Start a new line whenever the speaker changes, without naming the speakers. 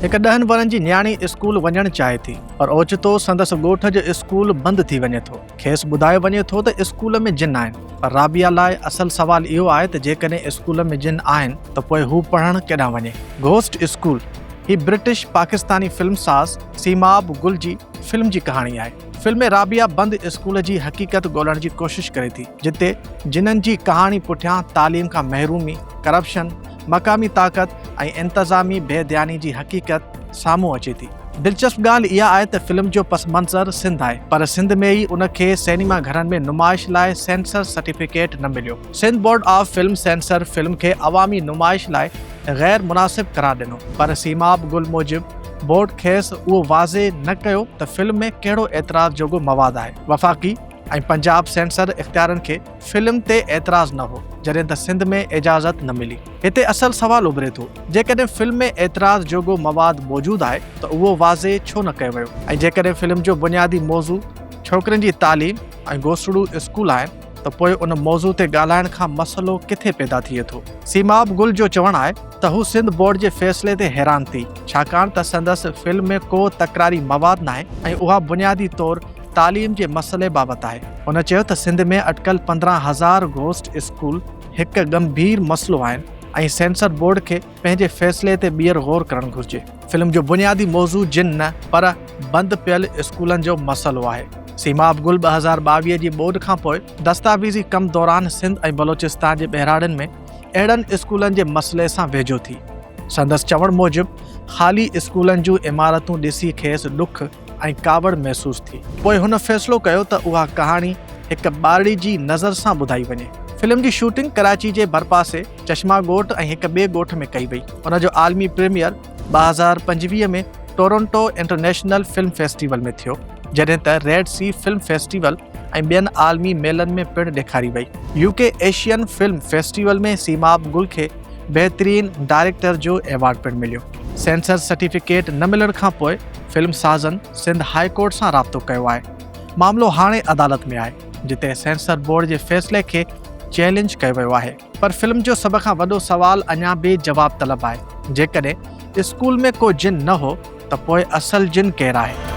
هڪ ڏهن ورهن جي نياڻي اسڪول وڃڻ چاهي ٿي، پر اوچتو سندس ڳوٺ جو اسڪول بند ٿي وڃي ٿو. کيس ٻڌايو وڃي ٿو ته اسڪول ۾ جن آهن. پر رابعه لاء اصل سوال اهو آهي ته جيڪڏهن اسڪول ۾ جن آهن ته پوء هو پڙهڻ ڪيڏانهن وڃي؟ گهوسٽ اسڪول، هي برٽش پاڪستاني فلم ساز سيماب گل جي فلم جي ڪهاڻي آهي. فلم ۾ رابعه بند اسڪول جي حقيقت ڳولڻ جي ڪوشش ڪري ٿي، جتي جنن جي ڪهاڻي پٺيان تعليم کان محرومي، ڪرپشن، مقامي طاقت ۽ انتظامي بي ڌياني جي حقيقت سامهون اچي ٿي. دلچسپ ڳالهه اها آهي ته فلم جو پس منظر سنڌ آهي پر سنڌ ۾ ئي ان کي سئنيما گهرن ۾ نمائش لاء سينسر سرٽيفڪيٽ نه مليو. Sindh board of film censor film کي عوامي نمائش لاء غير مناسب قرار ڏنو پر سيماب گل موجب بورڊ کيس اهو واضح نه ڪيو ته فلم ۾ ڪهڙو اعتراض جوڳو مواد آهي. وفاقي ۽ پنجاب سينسر اختيارن کي فلم تي اعتراض نه هو، جڏهن ته سنڌ ۾ اجازت نه ملي. هتي اصل سوال اڀري ٿو، جيڪڏهن فلم ۾ اعتراض جوڳو مواد موجود آهي ته اهو واضح ڇو نه ڪيو ويو؟ ۽ جيڪڏهن فلم جو بنيادي موضوع ڇوڪرين جي تعليم ۽ گوسڙو اسڪول آهن ته پوء ان موضوع تي ڳالهائڻ کان مسئلو ڪٿي پيدا ٿئي ٿو؟ سيماب گل جو چوڻ آهي ته هو سنڌ بورڊ جي فيصلي تي حيران ٿي، ڇاڪاڻ ته سندس فلم ۾ ڪو تڪراري مواد ناهي ۽ اها بنيادي طور تعليم جي مسئلي بابت آهي. هن چيو ته سنڌ ۾ اٽڪل 15 هزار گهوسٽ اسڪول هڪ ڳنڀير مسئلو آهن ۽ سينسر بورڊ کي پنهنجي فيصلي تي ٻيهر غور ڪرڻ گهرجي. فلم جو بنيادي موضوع جن نه پر بند پيل اسڪولن جو مسئلو آهي. سيماب گل 2022 جي ٻوڏ کانپوء دستاويزي ڪم دوران سنڌ ۽ بلوچستان جي ٻهراڙين ۾ اهڙن اسڪولن جي مسئلي سان ويجهو ٿي. سندس چوڻ موجب خالي اسڪولن جون عمارتون ڏسي کيس ڏک ۽ ڪاوڙ محسوس ٿي. پوء هن فيصلو ڪيو ته اها ڪهاڻي هڪ ٻارڙي جي نظر سان ٻڌائي وڃي. فلم جي شوٽنگ ڪراچي جي ڀرپاسي چشما ڳوٺ ۽ هڪ ٻئي ڳوٺ ۾ ڪئي وئي. ان جو عالمي premier 2025 ۾ Toronto international film festival ۾ ٿيو، جڏهن ته ريڊ سي فلم فيسٽيول ۽ ٻين عالمي ميلن ۾ پڻ ڏيکاري وئي. U K Asian film festival ۾ Seemab Gul کي بهترين ڊائريڪٽر جو ايوارڊ پڻ مليو. سينسر سرٽيفڪيٽ نه ملڻ کانپوء فلم سازن سنڌ هاء ڪورٽ سان رابطو ڪيو آهي. معاملو هاڻي عدالت ۾ آهي، جتي سينسر بورڊ جي فيصلي کي چئلينج ڪيو ويو آهي. پر فلم جو سڀ کان وڏو سوال اڃا به جواب طلب آهي، جيڪڏهن اسڪول ۾ ڪو جن نه هو ته پوء اصل جن ڪير آهي؟